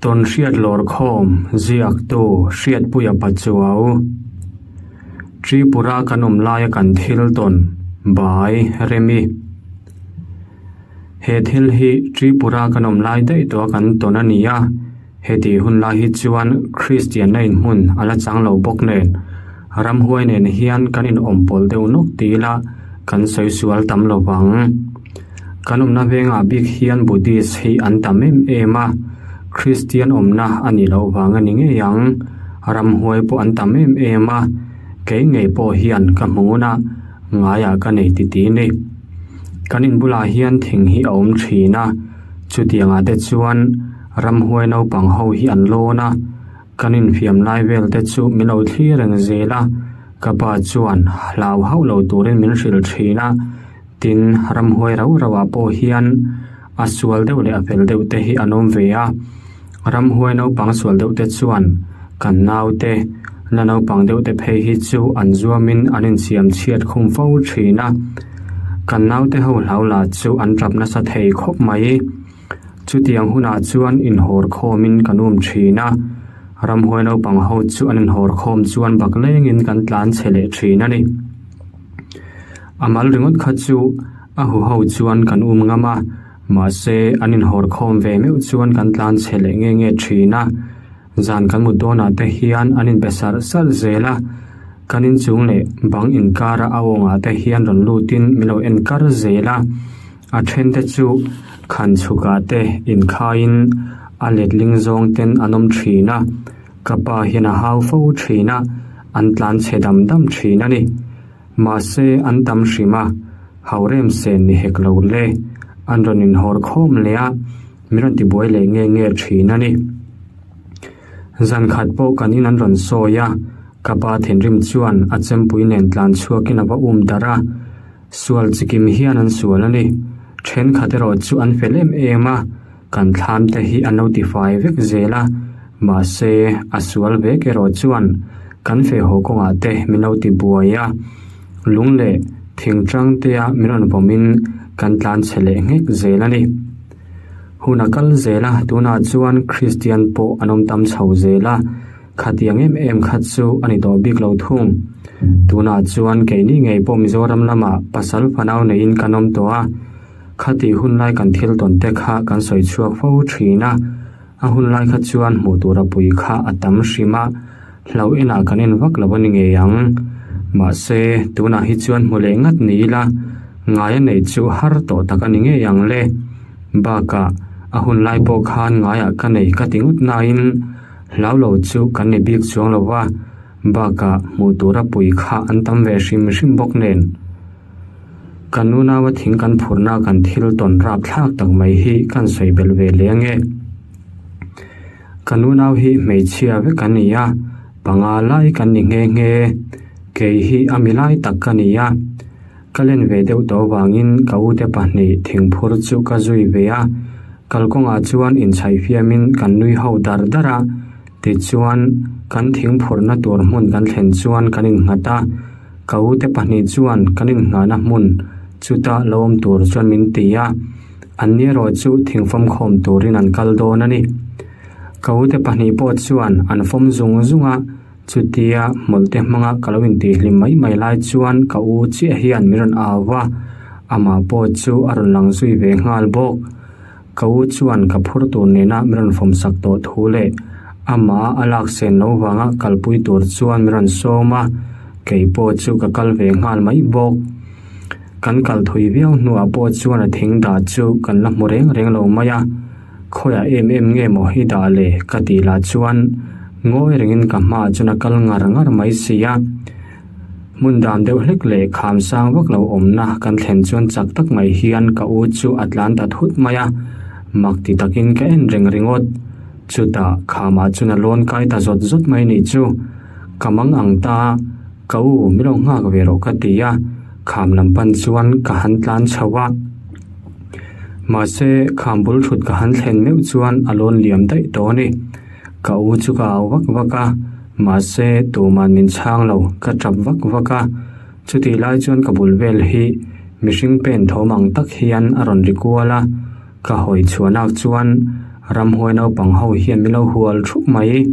Tawnhriat lawrkhawm ziaktu Hriatpuia Pachuau Tripura kan awm laia kan thil tawn bai Remi He thil hi Tripura kan awm lai daih tawha kan tawn a ni a, heti hun lai hi chuan Kristianna inhmun a la chang lo bawk nen ramhuai nen hian kan inawm pawlh deuh nawk ti ila kan sawi sual tam lo vang. Kan awmna vengah bik hian Buddhist hi an tam em em a, Kristian awmna a nih loh vang a ni ngei ang. Ramhuai pawh an tam em em a, kei ngei pawh hian ka hmu ngun a, ngaiah ka nei ti ti ni. Kan in bulah hian thing hi a awm thin a, chutiangah te chuan ramhuai naupang ho hi an lawn a, kan infiam lai vel te chu min lo thlir reng zel a, ka pa chuan hlau hauh lo turin min hrilh thin a. Tin, ramhuai rau rauah pawh hian a sual deuh leh a fel deuh te hi an awm ve a. Ramhuai naupang sual deuh te chuan kan naute, la naupang deuh te phei hi chu an zuamin an insiam chhiat khum fo thin a. Kan naute ho hlau lah chu an tap nasa thei khawp mai. Chutiang hunah chuan inhawr khawmin kan um thin a. Ramhuai naupang ho chu an inhawr khawm chuan bak lengin kan tlan chhe leh thin a ni. A mal ringawt kha chu a huho chuan kan um ngam a, mahse an inhawr khawm ve meuh chuan kan tlan chhe leh nge nge thin a. Zan kan mut dawnah te hian an inbe sarh sarh zel a, kan inchung leh bang inkara a awngah te hian rawn lutin min lo en kar zel a. A then te chu khan chhukah te inkhaiin a letling zawng ten an awm thin a, ka pa hian a hau fo thin a, an tlan chhe dam dam thin a ni. Mahse, an tam hrim a, Haurem sen ni hek lo le, an rawn inhawr khawm leh a, min rawn tibuai leh nge nge thin a ni. Zan khat pawh kan in an rawn sawi a, ka pa thinrim chuan a chempui nen tlan chhuakin a va um darh a, sual chikim hian an sual a ni. Thenkhat erawh chu an fel em em a, kan thlam te hi an lo tifai vek zel a, mahse, a sual vek erawh chuan kan feh haw kawngah te min lo ti buai a, lung leh thing tang tea min rawn vawmin kan tlan chhe leh nghek zel a ni. Hun a kal zel a, tunah chuan Kristian pawh an awm tam chho zel a, khatiang em em kha chu a ni tawh bik lo thung. Tunah chuan keini ngei pawh Mizoram lamah pasal fanau neiin kan awm tawh a, Khati hun lai kan thil tawn te kha kan sawi chhuak fo thin a, a hun lai kha chuan hmuh tur a pui kha a tam hrim a, hlo enah kan en vak lo a ni ngei ang. Mahse, tunah hi chuan hmu leh ngat ni ila, ngai a neih chu har tawh tak a ni ngei ang le. Bakah, a hun lai pawh khan ngaiah ka nei ka ti ngawt nain, hlau lo chu kan ni bik chuang lo va, bakah hmuh tur a pui kha an tam ve hrim hrim bawk nen. Kan nunaua thing kan phurna kan thil tawn rap thlak tak mai hi kan sawi belh ve leh ange. Ka nunau hi hmeichhia vek an ni a, panga lai kan ni nghe nghe. Kei hi a mi lai tak ka ni a. Ka len ve deuh tawh avangin ka ute pahnih thingphur chu ka zui ve a. Kalkawngah chuan inchhaih fiamin kan nui ho dar dar a. Tichuan, kan thingphurna tur hmun kan thlen chuan kan innghat a. Ka ute pahnih chuan kan inngahna hmun chuta lo awm tur chuan min ti a, anni erawh chu thingfawm khawm turin an kal dawn a ni. Ka ute pahnih pawh chuan an fawm zung zung a, chutia hmawlhte hmanga ka lo intihhlim mai mai lai chuan ka u chiah hian min rawn au va, amah pawh chu a rawn lang zui ve nghal bawk. Ka u chuan ka phur tur nena min rawn fawm sak tawh thu leh amah a lak sen lo vanga kalpui tur chuan min rawn sawm a, kei pawh chu ka kal ve nghal mai bawk. Kan kal thui viau hnuah pawh chuan a thing dah chu kan la hmu reng reng lo mai a, khawiah em em nge maw i dah le ka tih lah chuan ngawi rengin ka hmaah chuan a kal ngar ngar mai si a. Hmun dan deuh hlek leh kham sang vak lo awmna kan thlen chuan chak tak mai hian ka u chu a tlan ta thut mai a, mak ti takin ka en reng ringawt. Chutah khamah chuan a lawn kai ta zawt zawt mai nih chu. Ka mang ang ta, ka u mi lo nghak ve rawh ka ti a, kham lam pan chuan ka han tlan chho a. Mahse kham bul thut ka han thlen meuh chuan a lawn liam daih tawh a ni. Ka u chu ka au vak vak a, mahse tuman min chhang lo, ka tap vak vak a. Chutih lai chuan ka bul vel hi mihring pen thawm ang tak hian a rawn ri kual a, ka hawi chhuahnak chuan Ramhuai naupang ho hian min lo hual thup mai.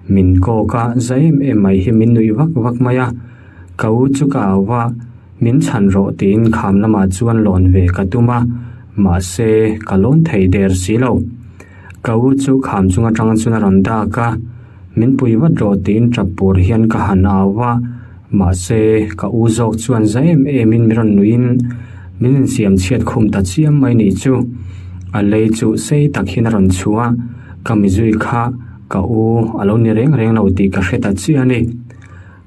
Min kawk a, za em em mai hi min nuih vak vak mai a. Ka u chu ka au va, min chhan rawh tiin kham lamah chuan lawn ve ka tum a, mahse ka lawn thei der si lo. Ka u chu kham chung atang chuan a rawn dak a, min pui vat rawh tiin tap pur hian ka han au va, mahse ka u zawk chuan za em em in min rawn nuihin min insiam chhiat khum ta chiam mai nih chu. A lei chu sei tak hian a rawn chhuah a, ka mizui kha ka u a lo ni reng reng lo tih ka hre ta chiah a ni.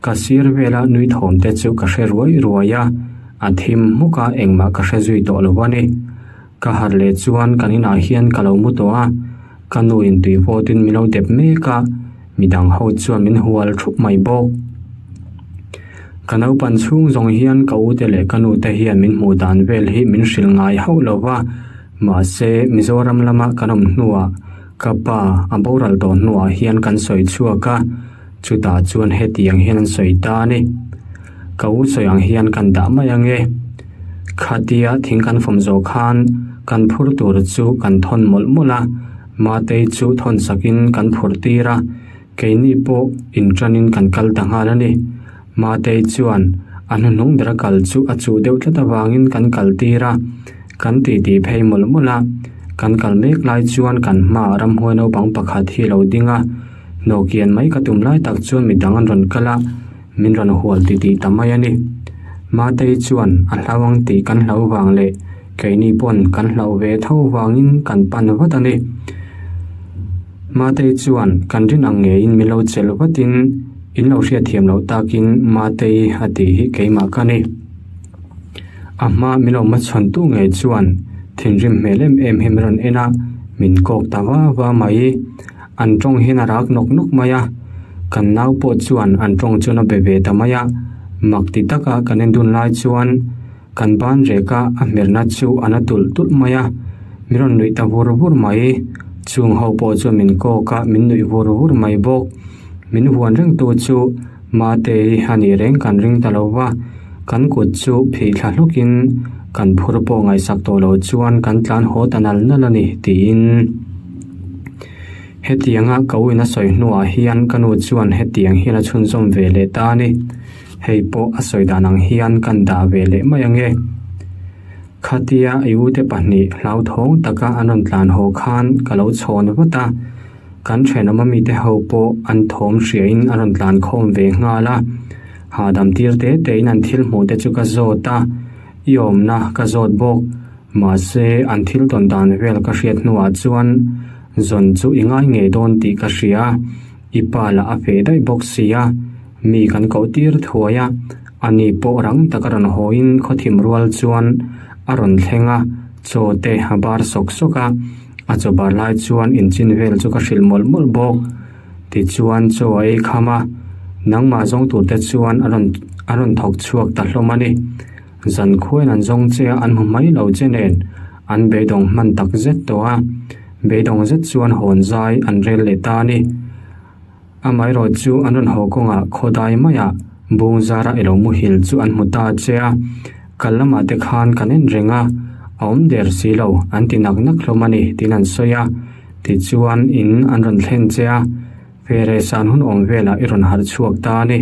Ka sir vela nui thawm te chu ka hre ruai ruai a, a thim hmuk a engmah ka hre zui tawh lo a ni. Ka harh leh chuan kan inah hian ka lo mu tawh a, ka nu in tui vawtin min lo dep mek a, midang ho chuan min hual thup mai bawk. Ka naupan chhung zawng hian ka u te leh ka nu te hian min hmuh dan vel hi min hrilh ngai hauh lo va, mahse Mizoram lama kan awm hnuah ka pa a boral tawh hnuah hian kan sawi chhuak a, chutah chuan hetiang hian an sawi ta a ni. Ka u sawi ang hian kan dah mai ange. Khatia thing kan fawm zawh khan kan phur tur chu kan thawn mawlh mawlh a, Matei chu thawn sakin kan phur tir a, keini pawh inṭanin kan kal ta nghal a ni. Matei chuan a hnuhnung bera kal chu a chuh deuh tlat avangin kan kal tir a, kan titi phei mawlh mawlh a. Kan kal mek lai chuan kan hmaah ramhuai naupang pakhat hi a lo ding a, hnawhkian mai ka tum lai tak chuan midang an rawn kal a. Min rawn hual titih ta mai a ni. Matei chuan a hlau ang tih kan hlau vang leh keini pawn kan hlauh ve tho vangin kan pan vat a ni. Matei chuan kan rin ang ngeiin min lo chelh vatin in lo hriatthiam loh takin Matei a tih hi keimah ka ni. A hma min lo hmachhawntu ngei chuan thinrim hmel em em hi min rawn en a, min kawk ta va va mai. An tawng hian a rak nawk nawk mai a, kan nau pawh chuan an tawng chuan a be ve ta mai a, mak ti taka kan en dun lai chuan kan ban rek a a hmerna chu a na tulh tulh mai a, min rawn nuih ta vur vur mai. Chung ho pawh chuan min kawk a, min nuih vur vur mai bawk. Min huan reng tu chu Matei a nih reng kan ring ta lo va, kan kut chu phih thla hlukin kan phur pawh ngaihsak tawh lo chuan kan tlan haw ta nal nal a ni tiin. Hetianga ka uin a sawi hnuah hian ka nu chuan hetiang hian a chhunzawm ve leh ta a ni. Hei pawh a sawi dan ang hian kan dah ve leh mai ange. Khatia i ute pahnih hlauthawng taka an rawn tlan haw khan ka lo chhawn vat a. Kan thenawm amite ho pawh an thawm hriain an rawn tlan khawm ve nghal a. Hahdam tir te tein an thil hmuh te chu ka zawt a, i awmna ka zawt bawk. Mahse, an thil tawn dan vel ka hriat hnuah chuan zawn chu i ngai ngei dawn tih ka hria. I pa lah a feh daih bawk si a, mi kan koh tir thuai a. Ani pawh rang taka rawn hawiin khawthim rual chuan a rawn thleng a, chaw te a bar sawk sawk a. A chaw bar lai chuan inchin vel chu ka hrilh mawlh mawlh bawk. Tichuan chaw a ei kham a, nangmah zawng tur te chuan a rawn a rawn thawk chhuak ta hlawm a ni. Zan khuain an zawng che a, an hmu mai lo che nen an beidawng hman tak zet tawh a, beidawng zet chuan hawn zai an rel leh ta a ni. Amaherawh chu an rawn haw kawngah khawdai maiah bung zara ilo muhil chu an hmu ta che a, kal lamah te khan kan en reng a, a awm der si lo an ti nak nak hlawm a ni tiin an sawi a. Tichuan in an rawn thlen che a, fere san hun awm velah i rawn harh chhuak ta a ni.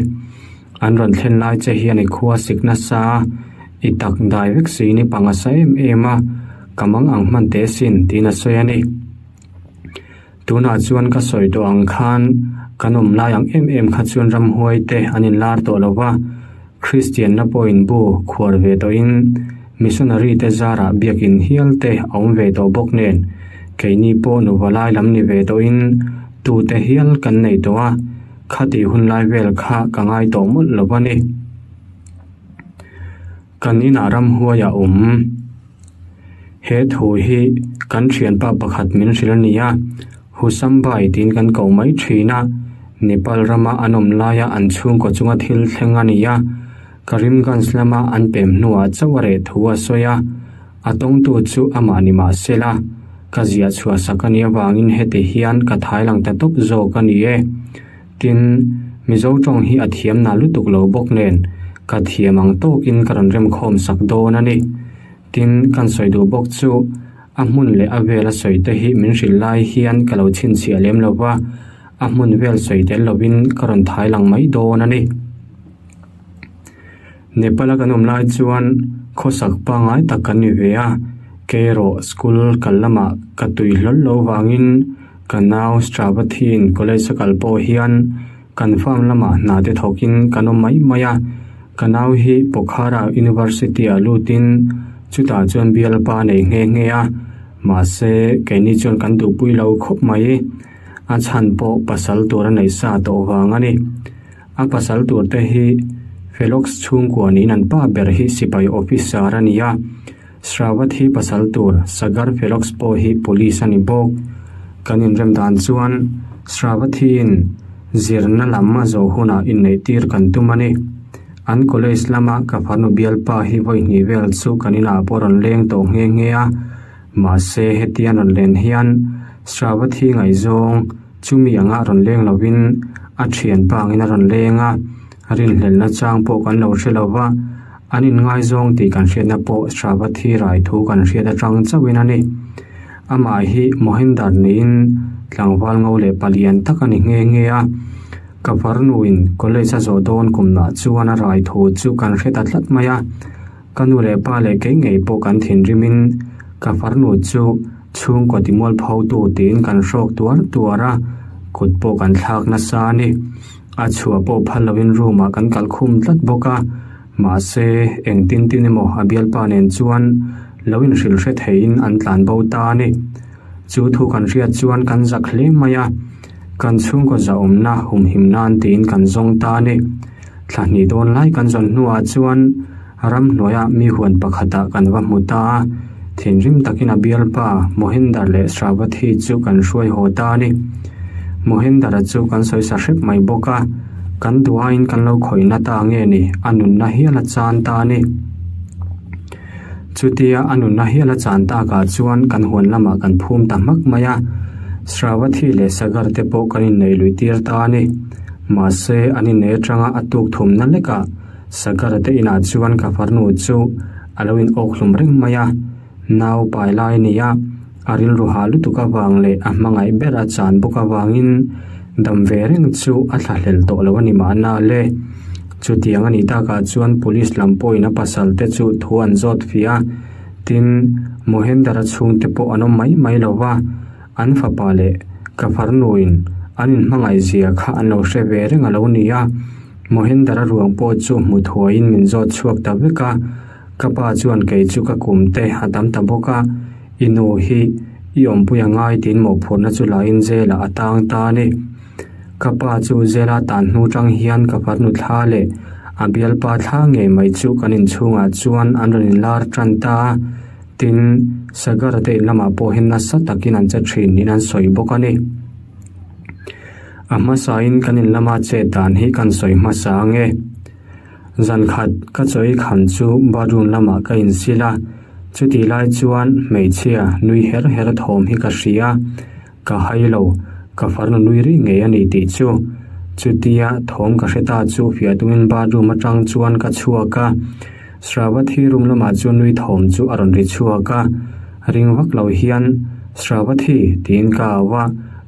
An rawn thlen lai che hian i khua sik nasa a, i tak dai vek siin i pang a sa em em a, ka mang ang hman teh sin tiin a sawi a ni. Tunah chuan ka sawi tawh ang khan kan awm lai ang em em kha chuan ramhuai te an inlar tawh lo va, Kristianna pawhin bu khuar ve tawhin missionary te zarah biakin hial te a awm ve tawh bawk nen keini pawh nuva lai lam ni ve tawhin tute hial kan nei tawh a, khatih hun lai vel kha ka ngai tawh mawlh lo a ni. Kan inah ramhuai a awm. He thu hi kan thianpa pakhat min hrilh a ni a, Husambai tiin kan ko mai thin a, Nepal rama an awm laia an chhungkaw chunga thil thleng a ni a, Karimganj lama an pem hnuah chauh a reh thu a sawi a, a tawngtu chu amah ni mah se la, ka ziah chhuah sak a nih avangin heti hian ka thai lang ta tawp zawk a ni e. Tin, Mizo tawng hi a thiam na lutuk lo bawk nen, ka thiam ang tawkin ka rawn remkhawm sak dawn a ni. Tin, kan sawi duh bawk chu. A hmun leh a vel a sawi te hi min hrilh lai hian ka lo chhinchhiah lem lo va, a hmun vel sawi tel lovin ka rawn thai lang mai dawn a ni. Nepal a kan awm lai chuan khawsak pangngai tak kan ni ve a, kei erawh school kal lamah ka tui hlawl lo vangin ka nau Stravathi-in college a kal pawh hian kan farm lamah hna te thawkin kan awm mai mai a, ka nau hi Pokhara University ah lutin chutah chuan bialpa a nei nghe nghe a, mahse keini chuan kan duhpui lo khawp mai, a chhan pawh pasal tur a neih sa tawh vang a ni. A pasal tur te hi Felox chhungkua niin an pa ber hi sipai officer a ni a, Sravathi pasal tur Sagar Felox pawh hi police a ni bawk. Kan inrem dan chuan Sravathiin zirna lam a zawh hunah inneih tir kan tum a ni. An college lama ka farnu bialpa hi vawi hnih vel chu kan inah pawh rawn leng tawh nghe nghe a, mahse hetian rawn len hian Sravathi ngaihzawng Chumi anga rawn leng lovin a thianpa angin a rawn leng a, rinhlelhna chang pawh kan lo hre lo va, an inngaizawng tih kan hriatna pawh Sravathi rai thu kan hriat atang chauhin a ni. Amah hi Mohinder niin tlangval ngo leh palian tak a ni nghe nghe a, ka farnuin college a zawh dawn kumnah chuan a rai thu chu kan hre ta tlat mai a, ka nu leh pa leh kei ngei pawh kan thinrimin ka farnu chu Chhungkaw timual photu tiin kan hrawk tuar tuar a, kut pawh kan thlak nasa a ni. A chhuah pawh phal lovin room ah kan kalh khum tlat bawk a, mahse engtin tin emaw a bialpa nen chuan lo inhrilh hre theiin an tlan bo ta a ni. Chu thu kan hriat chuan kan zak hle mai a, kan chhungkaw zahawmna humhim nan tiin kan zawng ta a ni. Thla hnih dawn lai kan zawn hnuah chuan Ramhnuaia mi huan pakhatah kan va hmu ta a, thinrim takin a bialpa Mohinder leh Sravathi chu kan hruai haw ta a ni. Mohinder-a chu kan sawi sa hrep mai bawk a, kan duhaiin kan lo khawihna ta nge ni, a nunna hial a chan ta a ni. Chutia a nunna hial a chan takah chuan kan huan lamah kan phum ta hmak mai a, Sravathi leh Sagar te pawh kan inneih luih tir ta a ni. Mahse, an inneih atanga a tuk thumna lekah Sagar te inah chuan ka farnu chu a lo in awk hlum reng mai a, nau pai lai a ni a, a rilru hah lutuk avang leh a hmangaih ber a chan bawk avangin dam ve reng chu a thlahlel tawh lo a ni mahna le. Chutiang a nih takah chuan police lam pawhin a pasal te chu thu an zawt fih a, tin, Mohendara chhungte pawh an awm mai mai lo va, an fapa leh ka farnuin an inhmangaih zia kha an lo hre ve reng a lo ni a. Mohendara ruang pawh chu hmu thuaiin min zawt chhuak ta vek a, ka pa chuan kei chu ka kum te a tam ta bawk a, i nu hi i awmpui a ngai tiin mawhphurhna chu lain Zela a tang ta a ni. Ka pa chu Zela tan hnu tang hian ka farnu thla leh a bialpa thla ngei mai chu kan inchhungah chuan an rawn inlar tan ta a, tin, Sagar te in lamah pawh hian nasa takin an che thin niin an sawi bawk a ni. A hmasain kan in lama chet dan hi kan sawi hmasa ang e. Zan khat ka chawi kham chu bathroom lamah ka insil a, chutih lai chuan hmeichhia nui her her thawm hi ka hria, ka hai lo, ka farnu nui rih ngei a ni tih chu. Chutia thawm ka hre ta chu fiah tumin bathroom atang chuan ka chhuak a, Sravathi room lamah chuan nui thawm chu a rawn ri chhuak a, ring vak lo hian Sravathi tiin ka au a.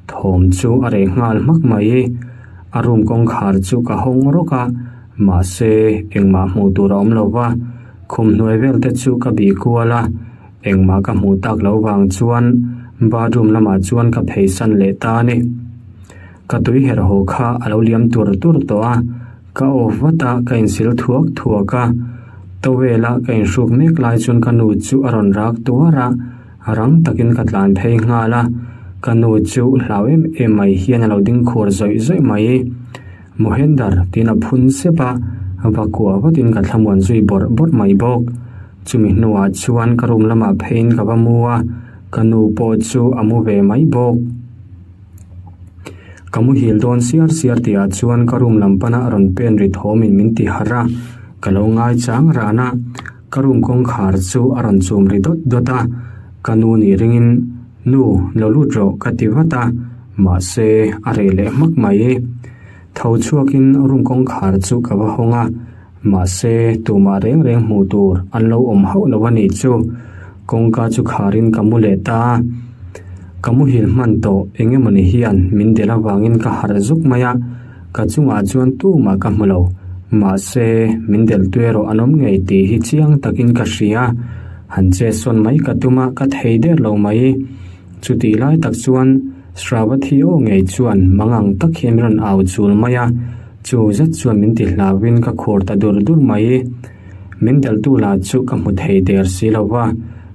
Thawm chu a reh nghal hmak mai. A room kawngkhar chu ka hawng rawk a, mahse engmah hmuh tur a awm lo va, khum hnuai vel te chu ka bih kual a, engmah ka hmuh tak loh vang chuan bathroom lamah chuan ka phei san leh ta a ni. Ka tui herh haw kha a lo liam tur tur tawh a, ka off vat a, ka insil thuak thuak a, towel a ka inhruk mek lai chuan ka nu chu a rawn rak tuar a, Rang takin ka tlan phei nghal a, ka nu chu hlau em em mai hian a lo ding khur zawih zawih mai. Mohendar tiin a phun sep a, va kuah vatin ka thlamuan zui bawrh bawrh mai bawk. Chumi hnuah chuan ka room lamah pheiin ka va mu a, ka nu pawh chu a mu ve mai bawk. Ka muhil dawn siar siar tihah chuan ka room lam pana rawn pen ri thawmin min ti harh a, ka lo ngai chang ran a. Ka room kawngkhar chu a rawn chum ri dawt dawt a, ka nu nih ringin, Nu, lo lut rawh ka ti vat a, mahse a reh leh hmak mai. Tho chhuakin room kawngkhar chu ka va hawng a, mahse tumah reng reng hmuh tur an lo awm hauh lo a nih chu. Kawngka chu kharin ka mu leh ta a. Ka muhil hman tawh eng emawni hian min delh avangin ka harh zuk mai a, ka chungah chuan tumah ka hmu lo. Mahse, min delh tu erawh an awm ngei tih hi chiang takin ka hria. Han che sawn mai ka tum a, ka thei der lo mai. Chutih lai tak chuan Sravathi aw ngei chuan mangang tak hian min rawn au chul mai a, chu zet chuan min ti hlauhin ka khur ta dur dur mai. Min delhtu lah chu ka hmu thei der si lo va,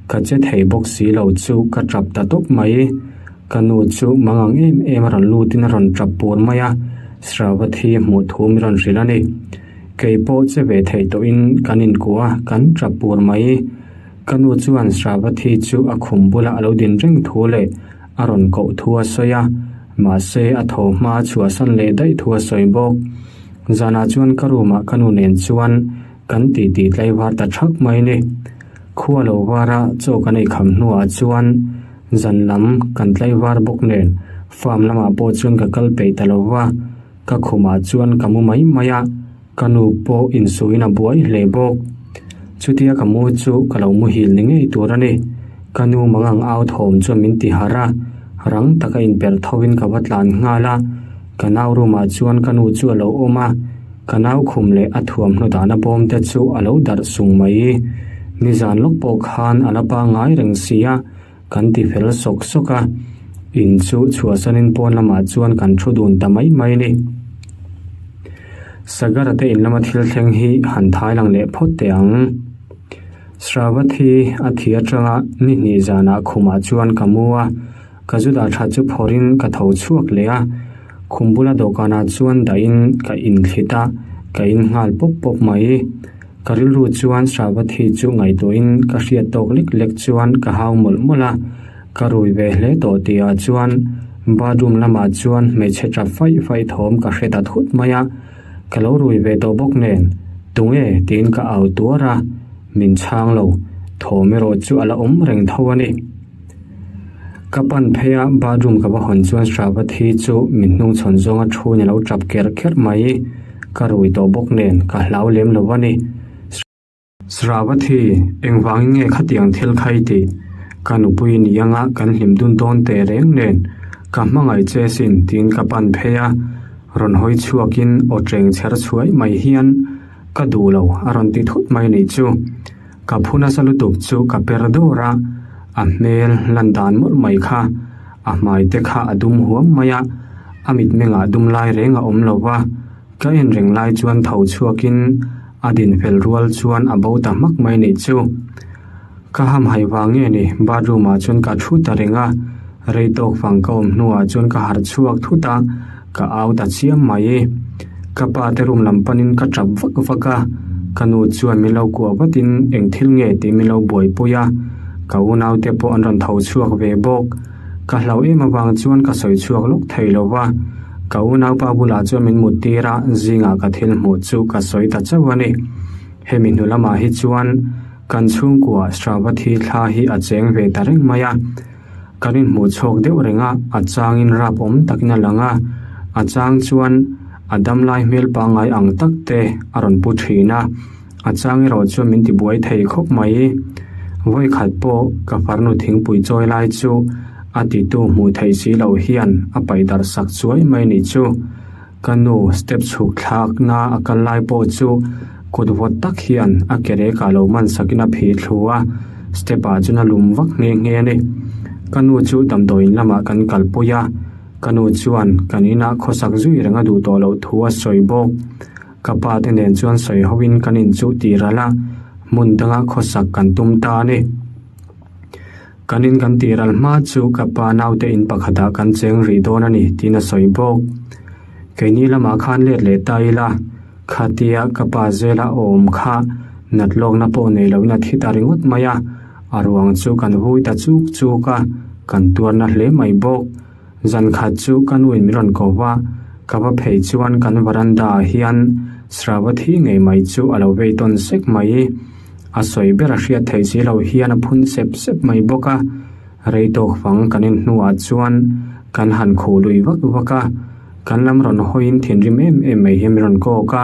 ka che thei bawk si lo chu ka tap ta tawp mai. Ka nu chu mangang em em a rawn lutin a rawn tap pur mai a, Sravathi hmuh thu min rawn hrilh a ni. Kei pawh che ve theih tawhin kan inkuah a, kan tap pur mai. Ka nu chuan Sravathi chu a khum bulah a lo din reng thu leh a rawn koh thu a sawi a, mahse a tho hma a chhuahsan leh daih thu a sawi bawk. Zanah chuan ka room ah ka nu nen chuan kan titi tlaivar ta thak mai ni. Khua lo vara chaw kan ei kham hnuah chuan zan lam kan tlaivar bawk nen farm lamah pawh chuan ka kal peih ta lo va, ka khumah chuan ka mu mai mai a, ka nu pawh insuin a buai hle bawk. Chutia ka mu chu ka lo muhil ni ngei tur a ni. Ka nu mangang au thawm chuan min ti harh a, rang taka inperh tho in ka va tlan nghal a. Ka nau room ah chuan ka nu chu a lo awm a, ka nau khum leh a thuamhnaw dahna bawm te chu a lo darh sung mai. Nizan lawk pawh khan a la pangngai reng si a, kan ti fel sawk sawk a, in chu chhuahsanin pawn lamah chuan kan thu dun ta mai mai a ni. Sagara te in lama thil thleng hi han thai lang leh phawt teh ang. Sravathi a thi atanga ni hnih zanah khumah chuan ka mu a. Ka zu dah tha chu phawrhin ka tho chhuak leh a, khum bula dawhkanah chuan dahin ka inthlit a, ka in nghal pawp pawp mai. Ka rilru chuan Sravathi chu ngaihtuahin ka hriat tawk lek lek chuan ka hau mawlh mawlh a, ka rui ve hle tawh tihah chuan bathroom lamah chuan hmeichhe tap faih faih thawm ka hre ta thut mai a, ka lo rui ve tawh bawk nen tunge tiin ka au tuar a, min chhang lo, thawm erawh chu a la awm reng tho a ni. Ka pan phei a, bathroom ka va hawn chuan Sravathi chu min hnung chhawn zawnga thu in a lo tap kerh kerh mai. Ka rui tawh bawk nen ka hlau lem lo a ni. Sravathi, engvangin nge khatiang thil kha i tih? Ka nupui ni anga kan hlim dun dawn teh reng nen ka hmangaih che sin tiin ka pan phei a, rawn hawi chhuakin aw cheng chher chhuai mai hian ka duh lo a rawn ti thut mai nih chu. Ka phu nasa lutuk chu ka per dawr a, a hmel lan dan mawlh mai kha, a hmai te kha a dum huam mai a, a mitmengah dum lai reng a awm lo va, ka en reng lai chuan tho chhuakin a din fel rual chuan a bo ta hmak mai nih chu. Ka hamhaih vang nge ni, bathroom ah chuan ka thu ta reng a, rei tawk fang ka awm hnuah chuan ka harh chhuak thut a, Ka au ta chiam mai. Ka pa te room lam panin ka tap vak vak a, ka nu chuan min lo kuah vatin eng thil nge tih min lo buaipui a, ka unau te pawh an rawn tho chhuak ve bawk. Ka hlauh em avang chuan ka sawi chhuak lawk thei lo va, ka unaupa bulah chuan min mut tir a, zingah ka thil hmuh chu ka sawi ta chauh a ni. Hemi hnu lamah hi chuan kan chhungkua Sravathi thla hi a cheng ve ta reng mai a. Kan inhmuh chhuak deuh reng a, a changin rap awm takin a lang a, a chang chuan a damlai hmel pangngai ang tak te a rawn pu thin a, a chang erawh chuan min tibuai thei khawp mai. Vawikhat pawh ka farnu thingpui chawi lai chu a titu hmuh theih si loh hian a paih darh sak chuai mai nih chu. Ka nu step chhuk thlakna a kal lai pawh chu kut vawt tak hian a ke rekah lo man sakin a phih thlu a, step ah chuan a lum vak nghe nghe a ni. Ka nu chu damdawiin lamah kan kalpui a, ka nu chuan kan inah khawsak zui reng a duh tawh loh thu a sawi bawk. Ka pa te nen chuan sawi hoin kan inchuh tih ral a, hmun danga khawsak kan tum ta a ni. Kan in kan tih ral hma chu ka pa naute in pakhatah kan cheng rih dawn a ni tiin a sawi bawk. Keini lamah khan let leh ta ila, khatia ka pa zela awm kha nat lawkna pawh nei loin a thi ta ringawt mai a, a ruang chu kan vui ta chuk chuk a, kan tuarna hle mai bawk. Zan khat chu ka nuin min rawn ko va, ka va phei chuan kan varanda ah hian Sravathi ngei mai chu a lo vei tawn sek mai. A sawi ber a hriat theih si lo hian a phun sep sep mai bawk a, rei tawk fang kan en hnuah chuan kan han khuh lui vak vak a, kan lam rawn hawiin thinrim em em mai hian min rawn kawk a,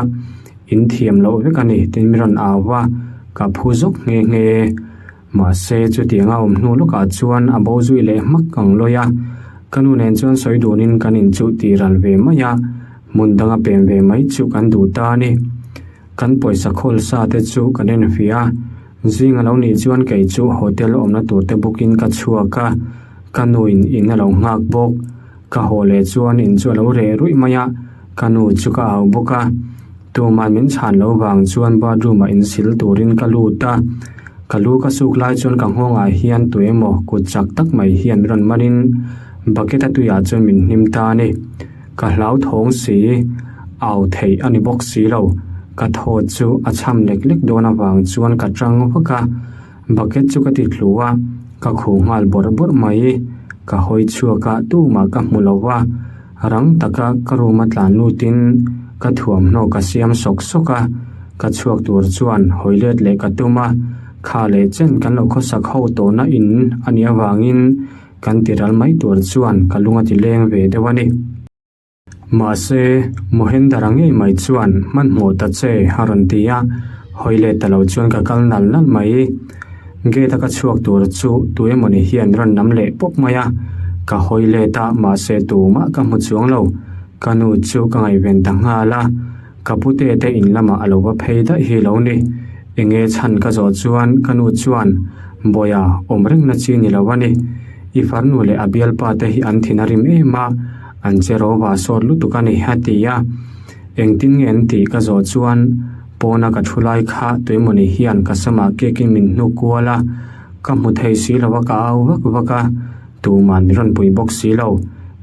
in thiam loh vek a ni tiin min rawn au va, ka phu zawk nghe nghe. Mahse, chutianga awm hnu lawkah chuan a bo zui leh hmak ang lawi a. Ka nu nen chuan sawi dunin kan inchuh tih ral ve mai a, hmun danga pem ve mai chu kan duh ta a ni. Kan pawisa khawl sa te chu kan enfiah a, zing a lo nih chuan kei chu hotel awmna tur te bawkin ka chhuak a, ka nuin in a lo nghak bawk. Ka haw leh chuan in chu a lo reh ruih mai a, ka nu chu ka au bawk a. Tuman min chhan lo vang chuan bathroom ah insil turin ka lut a, ka lu ka suk lai chuan ka nghawngah hian tu emaw kut chak tak mai hian min rawn manin bucket a tuiah chuan min hnim ta a ni. Ka hlauthawng si, au theih a ni bawk si lo. Ka thaw chu a cham lek lek dawn avang chuan ka tang vak a, bucket chu ka ti tlu a, ka khuh nghal bawrh bawrh mai. Ka hawi chhuak a, tumah ka hmu lo va, rang taka ka room a tlan lutin ka thuamhnaw ka siam sawk sawk a, ka chhuak tur chuan hawi let leh ka tum a, kha leh chen kan lo khawsak ho tawhna in a nih avangin Kan ti ral mai tur chuan ka lung a ti leng ve deuh a ni. Mahse, Mohendara ngei mai chuan hmanhmawh ta che a rawn ti a, hawi let ta lo chuan ka kal nal nal mai. Gate a ka chhuak tur chu tu emawni hian rawn nam leh pawp mai a, ka hawi let a, mahse tumah ka hmu chuang lo. Ka nu chu ka ngaihven ta nghal a, ka pute te in lamah a lo va phei daih hi lo ni. Enge chhan ka zawh chuan ka nu chuan, Bawiha, awm rengna chi ni lo a ni. I farnu leh a bialpa te hi an thin a rim em a, an che ro va sawt lutuk a ni, a ti a. Engtin nge an tih ka zawh chuan, Pawna ka thu lai kha tuemawni hian ka samah kekin min hnuk kual a, ka hmu thei si lo a ka au vak vak a. Tuman min rawn pui bawk si lo.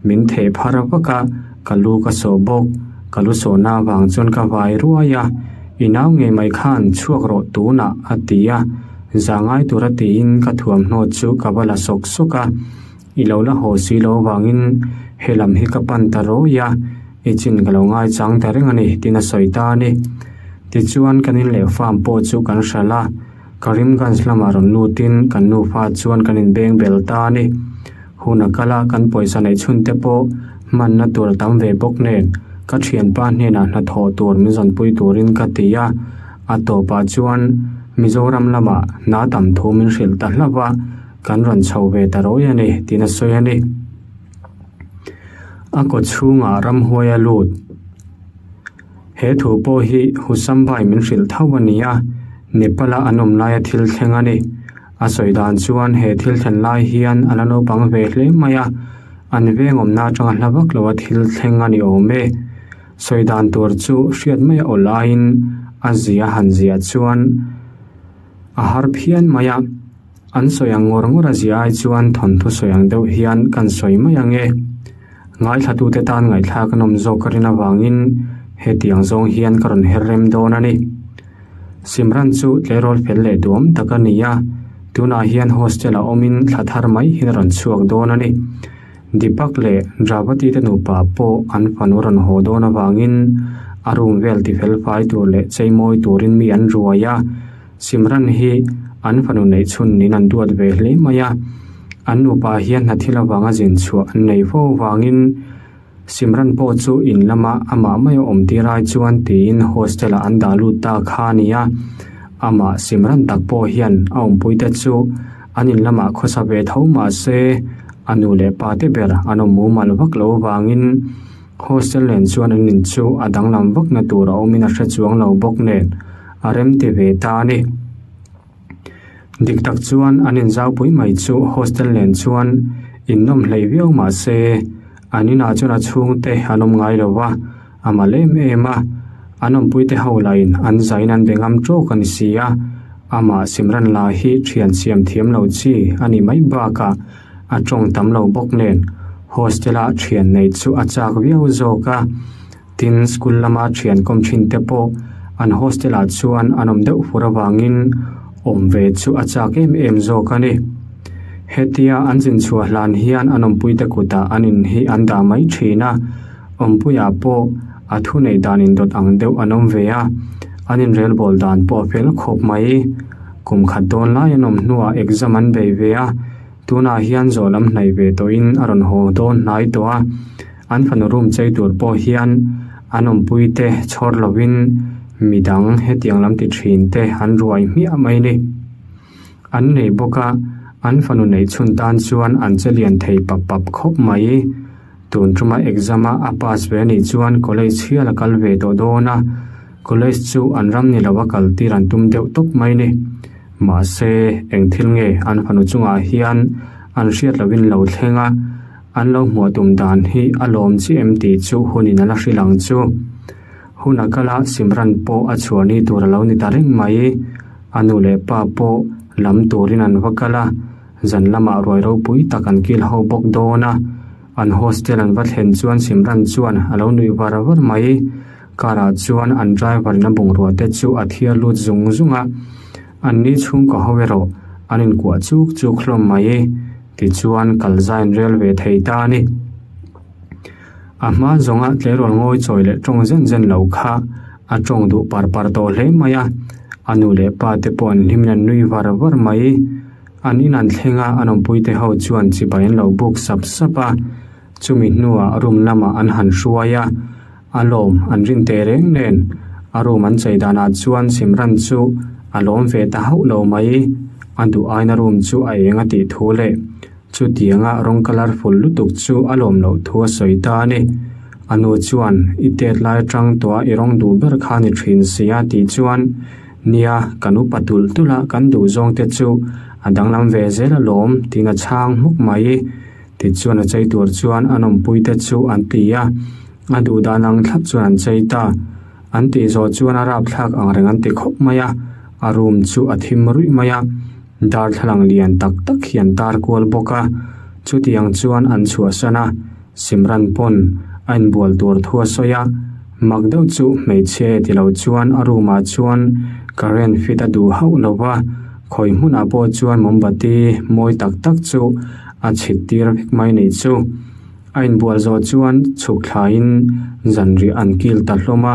Min theh phar vak a, ka lu ka sawh bawk. Ka lu sawhna avang chuan ka vai ruai a, I nau ngei mai khan chhuak rawh tunah a ti a. Za ngai tura tiin ka thuamhnaw chu ka va la sawk sawk a. I lo la haw si lo avangin he lam hi ka pan ta rawi a, i chin ka lo ngaichang ta reng a ni tiin a sawi ta a ni. Tichuan kan in leh farm pawh chu kan hralh a. Karimganj lamah rawn lutin kan nufa chuan kan inbeng bel ta a ni. Hun a kal a, kan pawisa neih chhun te pawh hmanna tur a tam ve bawk nen ka thianpa hnenah hnathawh tur min zawnpui turin ka ti a. A tawpah chuan Mizoram lamah hna tam thu min hrilh ta hlauh a, kan rawn chho ve ta rawi a ni tiin a sawi a ni. A kaw chhungah ramhuai a lut. He thu pawh hi Husambai min hrilh tho a ni a, Nepal-a an awm laia thil thleng a ni. A sawi dan chuan he thil thlen lai hian a la naupang ve hle mai a, an veng awmna atanga hla vak loa thil thleng a ni awm e. Sawi dan tur chu hriat mai a awl aiin a zia han ziah chuan a har phian mai a, an sawi ang ngawr ngawr a ziah ai chuan thawnthu sawi ang deuh hian kan sawi mai ang e. Ngaithlatute tan ngaihthlak a nawm zawk ka rin avangin hetiang zawng hian ka rawn her rem dawn a ni. Simran chu tleirawl fel leh duam tak a ni a, tunah hian hostel-ah awmin thla thar mai hian a rawn chhuak dawn a ni. Deepak leh Dravati te nupa pawh an fanu rawn haw dawn avangin a room vel tifel fai tur leh cheimawi turin mi an ruai a. Simran hi an fanu neih chhun niin an duat ve hle mai a, an nupa hian hna thil avanga zin chhuah an nei fo avangin Simran pawh chu in lama amah mai a awm tir ai chuan tiin hostel ah an dah lut ta kha a ni a, amah Simran tak pawh hian a awmpuite chu an in lamah khawsa ve tho mah se a nu leh pa te ber an awm mumal vak lo avangin Hostel nen chuan an in chu a danglam vakna tur a awmin a hre chuang lo bawk nen a rem ti ve ta a ni. Dik tak chuan an inzaupui mai chu hostel nen chuan innawm hlei viau mah se an inah chuan a chhungte an awm ngai lo va, a mal em em a, an awmpuite ho lahin an zain an be ngam tawk a ni si a, amah Simran lah hi thian siam thiam lo chi a ni mai bakah a tawng tam lo bawk nen hostel-a thian nei chu a chak viau zawk a, tin school lama thian kawm thin te pawh an hostel-ah chuan an awm deuh fur avangin awm ve chu a chak em em zawk a ni. Hetia an zin chhuah hlan hian an awmpuite kutah an in hi an dah mai thin a, awmpuiah pawh a thu neih dan indawt ang deuh an awm ve a, an inrelbawl dan pawh a fel khawp mai. Kum khat dawn lai an awm hnuah exam an bei ve a, tunah hian zawh lam hnaih ve tawhin a rawn haw dawn hnai tawh a, an fanu room chei tur pawh hian an awmpuite chhawr lovin midang hetiang lam ti thin te an ruai hmiah mai a ni. An nei bawk a, an fanu neih chhun tan chuan an che lian thei pap pap khawp mai. Tun tuma exam a a pass ve anih chuan college hial a kal ve tawh dawn a, college chu an ram ni lo a kal tir an tum deuh tawp mai ni. Mahse, eng thil nge an fanu chungah hian an hriat lohin lo thleng a, an lo hmuah tum dan hi a lawm chiah em tih chu hunin a la hrilh ang chu. Hun a kal a, Simran pawh a chhuah ni tur a lo ni ta reng mai. A nu leh pa pawh lam turin an va kal a, zan lamah ruai ropui tak an kil ho bawk dawn a. An hostel an va thlen chuan Simran chuan a lo nuih var var mai. Car ah chuan an driver in a bungrua te chu a thiar lut zung zung a. An ni chhungkaw ho erawh an inkuah chuk chuk hlawm mai. Tichuan kal zai an rel ve thei ta a ni. A hma zawnga tleirawl ngawi chawi leh tawng zen zen lo kha a tawng duh par par tawh hle mai a, a nu leh pa te pawh an hlimin an nui var var mai. An in an thleng a, an awmpuite ho chuan chibai an lo buk sap sap a, chumi hnuah room lamah an han hruai a, a lawm an rin teh reng nen a room an chei danah chuan Simran chu a lawm ve ta hauh lo mai. A duh aina room chu a eng a tih thu leh Chutianga rawng colourful lutuk chu a lawm loh thu a sawi ta a ni. A nu chuan, I tet lai atang tawha i rawng duh ber kha ni thin si a tih chuan, Nia, kan upa tulh tulh a, kan duh zawng te chu a danglam ve zel alawm tiin a chhang hmuk mai. Tichuan a chei tur chuan an awmpui te chu an ti a, a duh dan ang thlap chuan an chei ta. An tih zawh chuan a rapthlak ang reng an ti khawp mai a, a room chu a thim ruih mai a. Darthlalang lian tak tak hi an tar kual bawk a, chutiang chuan an chhuahsan a, Simran pawn a inbual tur thu a sawi a, mak deuh chu hmeichhia e ti lo chuan a room ah chuan current fit a duh hauh lo va, khawi hmunah pawh chuan mombati mawi tak tak chu a chhit tir vek mai nih chu. A inbual zawh chuan chhuk thlaiin zanriah an kil ta hlawm a,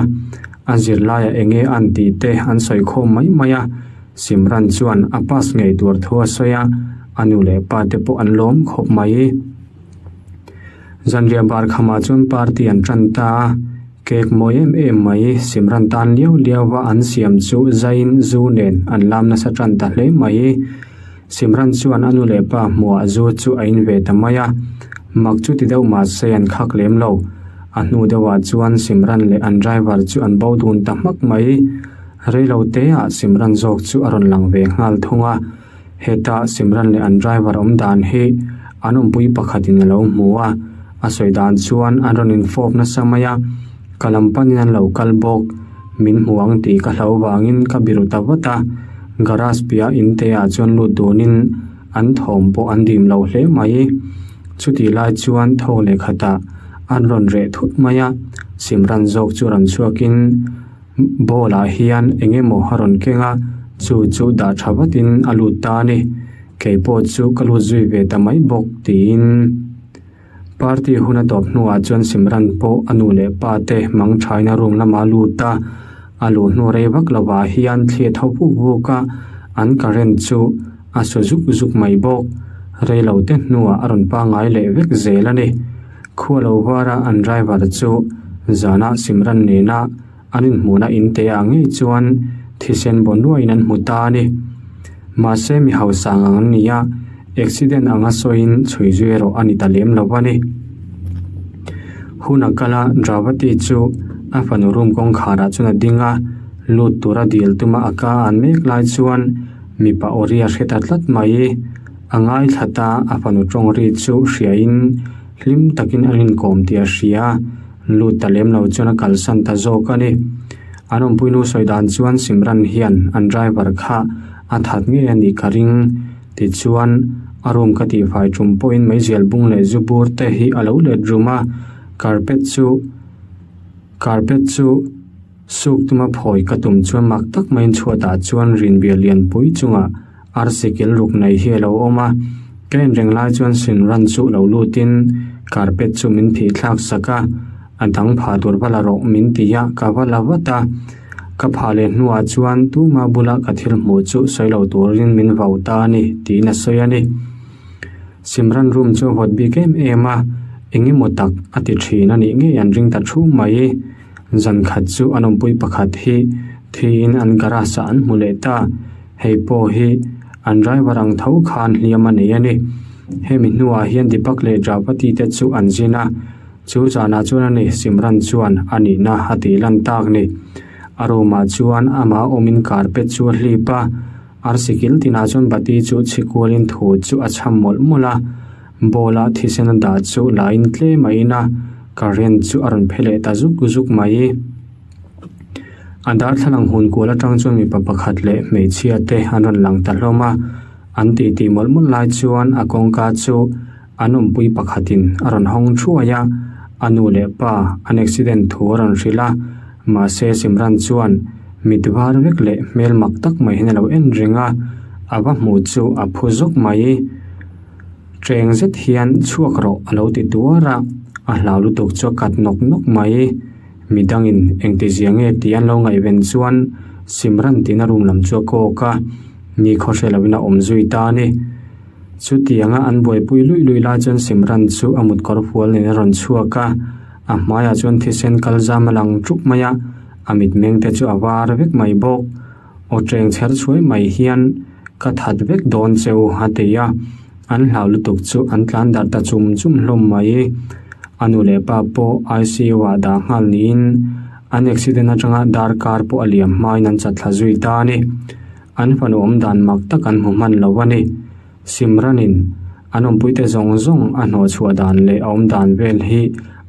a zirlaiah eng nge an tih te an sawi khawm mai mai a, Simran chuan a pass ngei tur thu a sawi a, a nu leh pa te pawh an lawm khawp mai. Zanriah bar khamah chuan party an tan ta a, cake mawi em em mai Simran tan liau liau va an siam chu zaiin zu nen an lam nasa tan ta hle mai. Simran chuan a nu leh pa hmuhah zu chu a in ve ta mai a, mak chu ti deuh mahse an khak lem lo. A hnu deuhah chuan Simran leh an driver chu an bo dun ta hmak mai. Reilo teah Simran zawk chu a rawn lang ve nghal thung a, heta Simran leh an driver awm dan hi an awmpui pakhatin a lo hmu a, a sawi dan chuan an rawn infawp nasa mai a, ka lam panin an lo kal bawk, min hmu ang tih ka hlau vangin ka biru ta vat a, garage piah in te ah chuan lut dunin an thawm pawh an dim lo hle mai. Chutih lai chuan thaw leh khatah an rawn reh thut mai a, Simran zawk chu rawn chhuakin, Ball ah hian eng emaw a rawn keng a, chu chu dah tha vatin a lut ta a ni. Kei pawh chu ka lut zui ve ta mai bawk tiin party hun a tawp hnuah chuan Simran pawh a nu leh pa te mang thaina room lamah a lut a, a luh hnu rei vak lovah hian thli a tho vuk vuk a, an current chu a su zuk zuk mai bawk. Rei lo te hnuah a rawn pangngai leh vek zel a ni. Khua lo vara an driver chu zana Simran nena an inhmuhna in te ah ngei chuan thisen baw nuaiin an hmu ta a ni. Mahse mi hausa ang an ni a, accident anga sawiin chhui zui erawh a ni ta lem lo a ni. Hun a kal a, Dravati chu a fanu room kawngkharah chuan a ding a, lut tura dil tuma a ka an mek lai chuan mipa aw ri a hre ta tlat mai. A ngaithla ta a fanu tawng ri chu hriain hlim takin an inkawm tih a hria, lut ta lem lo chuan a kalsan ta zawk a ni. An awmpuinu sawi dan chuan Simran hian an driver kha a that ngei a nih ka ring tichuan a room ka tihfai tum pawhin meizial bung leh zu bur te hi a lo let rum a, carpet chu carpet chu. Suk tuma phawi ka tum chuan mak tak maiin chhuatah chuan rinbial lianpui chungah arsi kil ruk nei hi a lo awm a, ka en reng lai chuan Sinran chu lo lutin carpet chu min phih thlak sak a, a dang phah tur va la rawh min ti a, ka va la vat a, ka phah leh hnuah chuan tuma bula ka thil hmuh chu sawi lo turin min vau ta a ni tiin a sawi a ni. Simran room chu a vawt bik em em a, eng emaw tak a ti thin a nih ngei an ring ta thu mai. Zan khat chu an awmpui pakhat hi thiin an garage ah an hmu leh ta. Hei pawh hi An driver ang tho khan hliam a nei a ni. Hemi hnuah hian Deepak leh Drapati te chu an zin a, chu zanah chuan a ni Simran chuan a nihna a tih lan tak ni. A room ah chuan amah awmin carpet chu a hlip a, arsi kil tinah chuan bati chu chhi kualin thu chu a chham mawlh mawlh a, bowl a thisen a dah chu la in tlem a in a, current chu a rawn phe leh ta zuk zuk mai. A darthlalang hun kual atang chuan mipa pakhat leh hmeichhia te an rawn lang ta hlawm a, an titi mawlh mawlh lai chuan a kawngka chu an awmpui pakhatin a rawn hawng thuai a, a nu leh pa an accident thu a rawn hrilh a, mahse Simran chuan mit var vek leh hmel mak tak mai hian a lo en reng a, a va hmuh chu a phu zawk mai. Cheng zet hian chhuak rawh a lo ti tuar a, a hlau lutuk chu a kat nawk nawk mai. Midangin engtizia nge tih an lo ngaihven chuan Simran tiin a room lam chu a kawk a, ni khaw hre loin a awm zui ta a ni. Chutianga an buaipui luih luih lai chuan Simran chu a mutkawr fual nen a rawn chhuak a, a hmaiah chuan thisen kal zam a lang ṭuk mai a, a mitmeng te chu a var vek mai bawk. Aw cheng chher chhuai mai hian ka that vek dawn che u a ti a, an hlau lutuk chu an tlan darh ta chum chum hlawm mai. A nu leh pa pawh ICU ah dah nghal niin an accident atanga darkar pawh a liam hmain an chat thla zui ta a ni. An fanu awm dan mak tak an hmu hman lo a ni. Simranin an awmpuite zawng zawng a hnawh chhuah dan leh a awm dan vel hi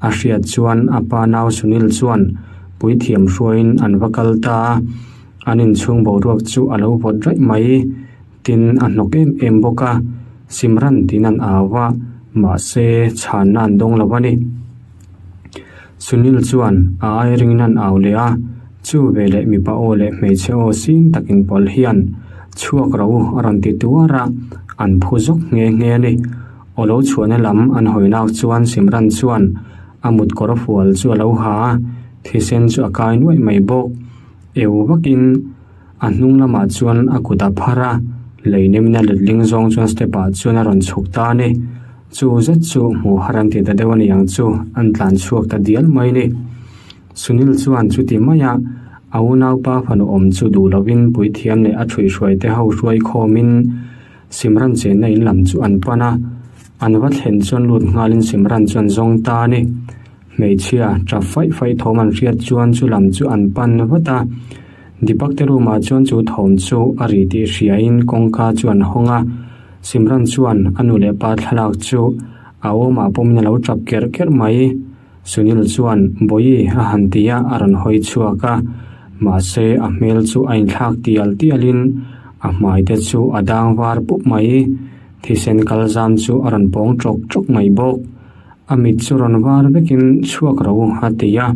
a hriat chuan a pa nau Sunil chuan puithiam hruaiin an va kal ta a, an inchhung boruak chu a lo vawt raih mai. Tin, a hnawk em em bawk a, Simran tiin an au a, mahse chhanna an dawng lo a ni. Sunil chuan a ai ringin an au leh a, chu veleh mipa aw leh hmeichhe aw sin takin pawl hian chhuak ro a rawn ti tuar a, an phu zawk nghe nghe a ni. Aw lo chhuahna lam an hawi lak chuan Simran chuan a mut kawr fual chu a lo ha a, thisen chu a kai nuaih mai bawk. Eu vakin a hnung lamah chuan a kut a phar a, lei nemin a letling zawng chuan step ah chuan a rawn chhuk ta a ni. Chu zet chu hmuh har an ti ta deuh a ni ang chu, an tlan chhuak ta dial mai ni. Sunil chuan chuti maia a unaupa fanu awm chu duh lovin puithiam leh a ṭhuihhruai te ho hruai khawmin Simran chenna in lam chu an pan a, an va thlen chuan lut nghalin Simran chu an zawng ta a ni. Hmeichhia ṭap faih faih thawm an hriat chuan chu lam chu an pan vat a, Deepak te room ah chuan chu thawm chu a ri tih hriain kawngka chu an hawng a, Simran chuan a nu leh pa thlalak chu a awmah pawmin a lo tap kerh kerh mai. Sunil chuan Bawihi a han ti a, a rawn hawi chhuak a, mahse a hmel chu a inthlak tial tialin a hmai te chu a dang var pup mai. Thisen kal zam chu a rawn pawng ṭawk ṭawk mai bawk. A mit chu rawn var vekin chhuak ro a ti a.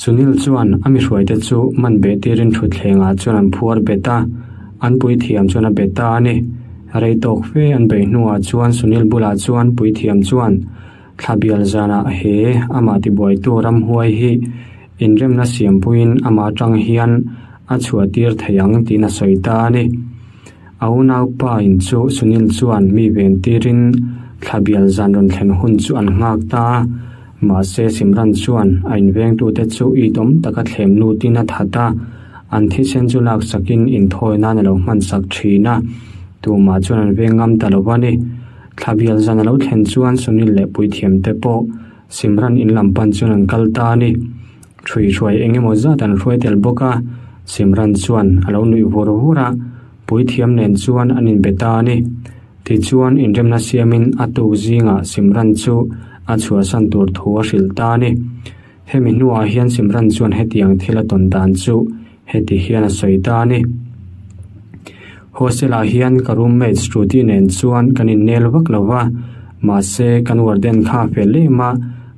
Sunil chuan a mi hruaite chu man beh tirin thutthlengah chuan an phuar bet a, an puithiam chuan a bet ta a ni. Rei tawk fe an beih hnuah chuan Sunil bulah chuan puithiam chuan thla bial zanah he amah tibuaitu ramhuai hi inremna siampuiin amah atang hian a chhuah tir thei ang tiin a sawi ta a ni. A unaupa in chu Sunil chuan mi ven tirin thla bial zan rawn thlen hun chu an nghak ta a. Mahse, Simran chuan a invengtute chu itawm taka thlem lutin a that a, an thisen chu laksakin inthawi nan a lo hmansak thin a, tumah chuan an veng ngam ta lo a ni. Thla bial zan a lo thlen chuan Sunil leh puithiamte pawh Simran in lam pan chuan an kal ta a ni. Ṭhuihruai eng emaw zat an hruai tel bawk a, Simran chuan a lo nuih vur vur a, puithiam nen chuan an inbe ta a ni. Tichuan, inremna siamin a tuk zingah Simran chu a chhuahsan tur thu a hrilh ta a ni. Hemi hnuah hian Simran chuan hetiang thil a tawn dan chu heti hian a sawi ta a ni. Hostel-ah hian ka roommate Shruti nen chuan kan innel vak lo va, mahse kan warden kha a fel em a,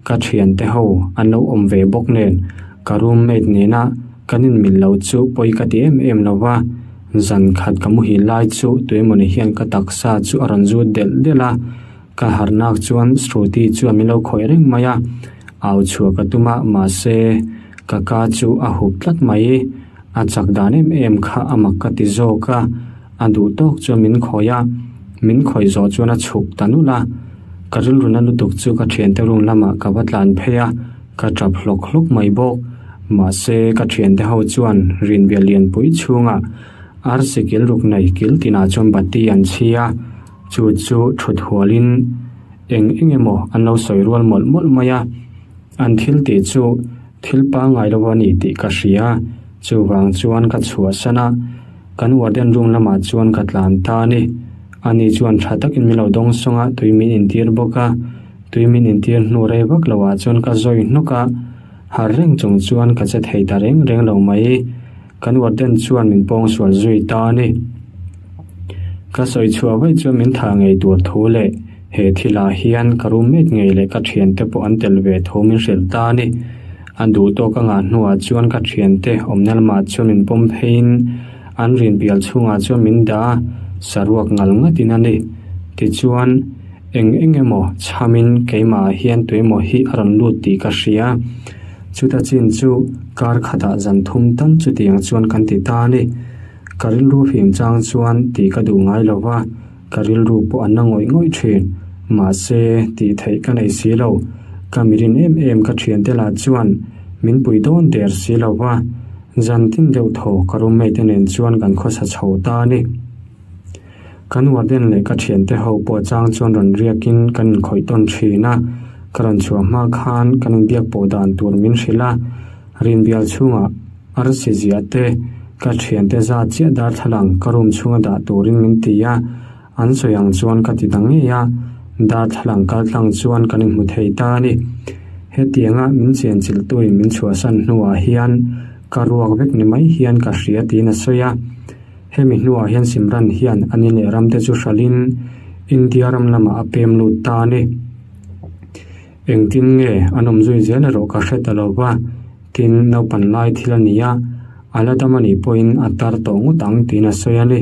ka thiante ho an lo awm ve bawk nen ka roommate nena kan inmil lo chu pawi ka ti em em lo va. Zan khat ka muhil lai chu tuemawni hian ka taksa chu a rawn zut delh delh a, ka harnak chuan Shruti chuan min lo khawih reng mai a, au chhuah ka tum a, mahse ka ka chu a hup tlat mai, a chak dan em em kha a mak ka ti zawk a, a duh tawk chuan min khawih a, min khawih zawh chuan a chhuk ta nulh a, ka rilru na lutuk chu ka thiante room lamah ka va tlan phei a, ka tap hlawk hlawk mai bawk. Mahse, ka thiante ho chuan rinbia lianpui chhungah Arsi kil ruk nei kil tinah chuan bati an chhi a, chu chu thut hualin eng eng emaw an lo sawi rual mawlh mawlh mai a. An thil tih chu thil pangngai lo a ni tih ka hria, chuvang chuan ka chhuahsan a, kan warden room lamah chuan ka tlan ta a ni. Ani chuan tha takin min lo dawng sawng a, tui min intir bawk a, tui min intir hnu rei vak lo ah chuan ka zawi hnawk a, harh reng chung chuan ka che thei ta reng reng lo mai. Kan warden chuan min pawng sual zui ta a ni. Ka sawi chhuah vaih chuan min thah ngei tur thu leh he thilah hian ka roommate ngei leh ka thiante pawh an tel ve thu min hrilh ta a ni. A duh tawk a ngah hnuah chuan ka thiante awmna lamah chuan min pawm pheiin an rin bial chhungah chuan min dah a, saruak ngal ngatin a ni. Tichuan, eng eng emaw chhamin keimahah hian tuemaw hi a rawn lut tih ka hria. Chuta chin chu kar khatah zan thum tal chutiang chuan kan ti ta a ni. Ka rilru fim chang chuan tih ka duh ngai lo va, ka rilru pawh a na ngawih ngawih thin. Mahse, tih theih ka nei si lo. Ka mirin em em ka thiante lah chuan min pui dawn der si lo va, zan tin deuh thaw ka roommate nen chuan kan khawsa chho ta a ni. Kan warden leh ka thiante ho pawh chang chuan rawn riakin kan inkhawih tawn thin a, ka rawn chhuah hma khan kan inbiak pawh dan tur min hrilh a, rinbial chhungah Arsi ziah te, ka thiante zat chiah darthlalang ka room chhunga dah turin min ti a, an sawi ang chuan ka ti ta ngei a, darthlalang kal tlang chuan kan inhmu thei ta a ni. Hetianga min chianchilhtuin min chhuahsan hnuah hian ka ruak vek ni mai hian ka hria tiin a sawi a. Hemi hnuah hian Simran hian a ni leh ramte chu hralhin India ram lamah a pem lut ta a ni. Engtin nge an awm zui zel erawh ka hre ta lo va, tin naupan lai thil a ni a, a la dam a nih pawhin a tar tawh ngawt ang tiin a sawi a ni.